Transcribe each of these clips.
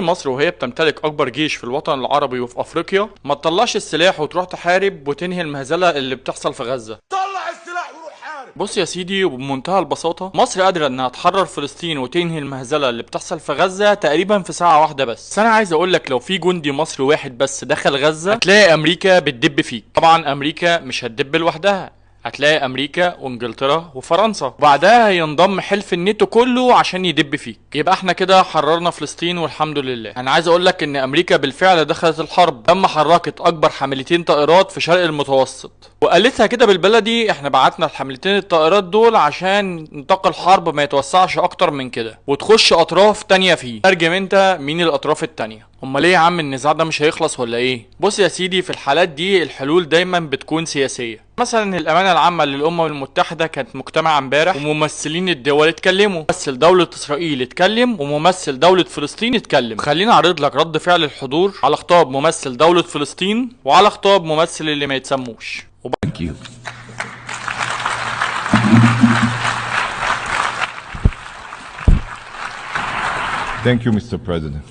مصر وهي بتمتلك اكبر جيش في الوطن العربي وفي افريقيا ما تطلعش السلاح وتروح تحارب وتنهي المهزلة اللي بتحصل في غزة؟ طلع السلاح وروح حارب. بص يا سيدي، وبمنتهى البساطة مصر قادرة انها تحرر فلسطين وتنهي المهزلة اللي بتحصل في غزة تقريبا في ساعة واحدة بس. انا عايز اقول لك لو في جندي مصري واحد بس دخل غزة هتلاقي امريكا بتدب فيك. طبعا امريكا مش هتدب لوحدها، هتلاقي امريكا وانجلترا وفرنسا، وبعدها ينضم حلف الناتو كله عشان يدب فيك. يبقى احنا كده حررنا فلسطين والحمد لله. انا عايز اقول لك ان امريكا بالفعل دخلت الحرب لما حركت اكبر حاملتين طائرات في شرق المتوسط، وقالتها كده بالبلدي احنا بعتنا الحاملتين الطائرات دول عشان نطاق الحرب ما يتوسعش اكتر من كده وتخش اطراف تانية فيه. ترجم انت مين الاطراف التانية؟ امال ايه يا عم النزاع ده مش هيخلص ولا ايه؟ بص يا سيدي، في الحالات دي الحلول دايما بتكون سياسية. مثلا الامانة العامة للامم المتحدة كانت مجتمعه امبارح وممثلين الدول اتكلموا، ممثل دولة اسرائيل اتكلم وممثل دولة فلسطين اتكلم. خلينا اعرض لك رد فعل الحضور على خطاب ممثل دولة فلسطين وعلى خطاب ممثل اللي ما يتسموش. Thank you. Thank you, Mr. President.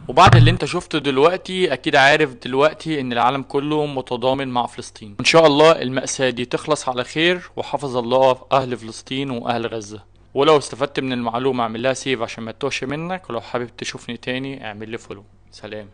وبعد اللي انت شفته دلوقتي اكيد عارف دلوقتي ان العالم كله متضامن مع فلسطين. ان شاء الله المأساة دي تخلص على خير، وحفظ الله اهل فلسطين واهل غزة. ولو استفدت من المعلومة اعمل لها save عشان ما تتوهش منك، ولو حابب تشوفني تاني اعمل لي follow. سلام.